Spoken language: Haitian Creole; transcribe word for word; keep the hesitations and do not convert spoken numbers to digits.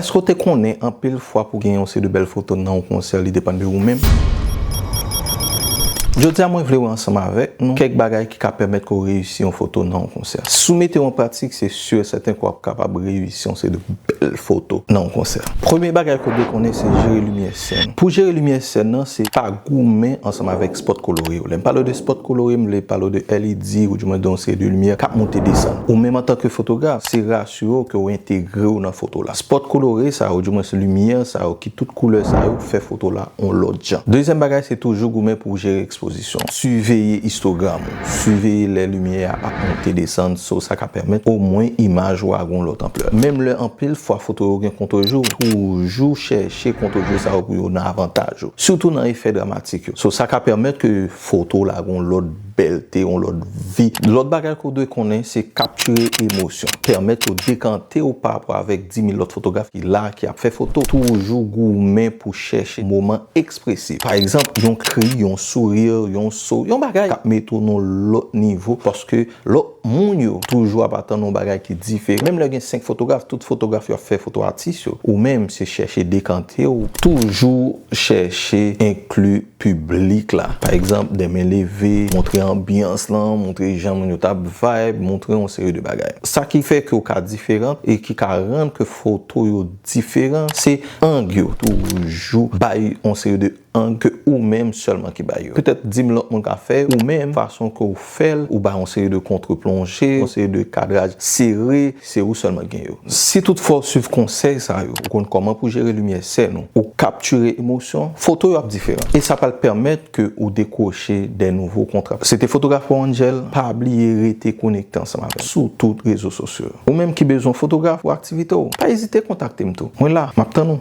Èske w te konnen anpil fwa pou gen yon seri de bèl foto nan yon konsè, li depann de ou menm? Jodi a, mwen vle wè ansanm avèk nou kèk bagay ki ka pèmèt ke w reyisi yon foto nan yon konsè. Si w mete yo an pratik, se si e sèten ke w ap kapab reyisi yon seri de bèl foto nan yon konsè. Premye bagay ke w dwe konnen, se jere limyè sèn. Pou jere limyè sèn nan, se pa goumen ansanm avèk spòt kolore yo. Lè m pale de spòt kolore, m vle pale de L E D, ou di mwen de yon seri de limyè k ap monte desann. Ou menm antanke fotograf, se rasire w ke w entegre w nan foto la. Spòt kolore sa yo, di mwen limyè sa yo, ki tout koulè sa yo, fè foto la yon lòt jan. Dezyèm bagay, se toujou goumen pou w jere ekspozisyon. Siveye istogram ou, siveye lè limyè a ap monte desann, so sa ka pèmèt omwen imaj ou a gon lòt anplè. Menm lè anpil fwa foto yo gen kontrejou, toujou chèche kontrejou sa yo pou yo nan avantaj ou. Sitou nan efè dramatik yo. So sa ka pèmèt ke foto la gon lòt bèlte, yon lòt vi. Lòt bagay ke w dwe konnen, se kaptire emosyon. Pèmèt yo dekante w pa rapò avèk dis mil lòt fotograf ki la, ki ap fè foto. Toujou goumen pou chèche moman ekspresif. Pa egzanp, yon kri, yon souri, yon so, yon bagay k ap mete w nan lòt nivo, paske lòt moun yo toujou ap atann yon bagay ki diferan. Menm lè gen senk fotograf, tout fotograf yo ap fè foto atis yo. Ou menm, se chèche dekante w, toujou chèche enkli piblik la. Pa egzanp, de men leve, montre anbyans lan, montre jan moun yo t ap vibe, montre yon seri de bagay. Sa ki fè ke w ka diferan e ki ka rann ke foto yo diferan, se ang yo. Toujou bay yon seri de ang ke ou menm sèlman ki bay yo. Petèt dis mil lòt moun ka fè, ou menm, fason ke w fè l, ou bay yon seri de kontreplonje, yon seri de kadraj sere, se ou sèlman ki gen yo. Si toutfwa w swiv konsèy sa yo, ou konn kòman pou jere limyè sèn ou, ou kaptire emosyon, foto yo ap diferan. E sa pral pèmèt ke ou dekwoche de nouvo kontra. Se te fotograf ou Angel, pa bliye rete konekte ansanm avè m sou tout rezo sosyo yo. Ou menm ki bezwen fotograf pou aktivite w, pa ezite kontakte m tou. Mwen la, m ap tann ou.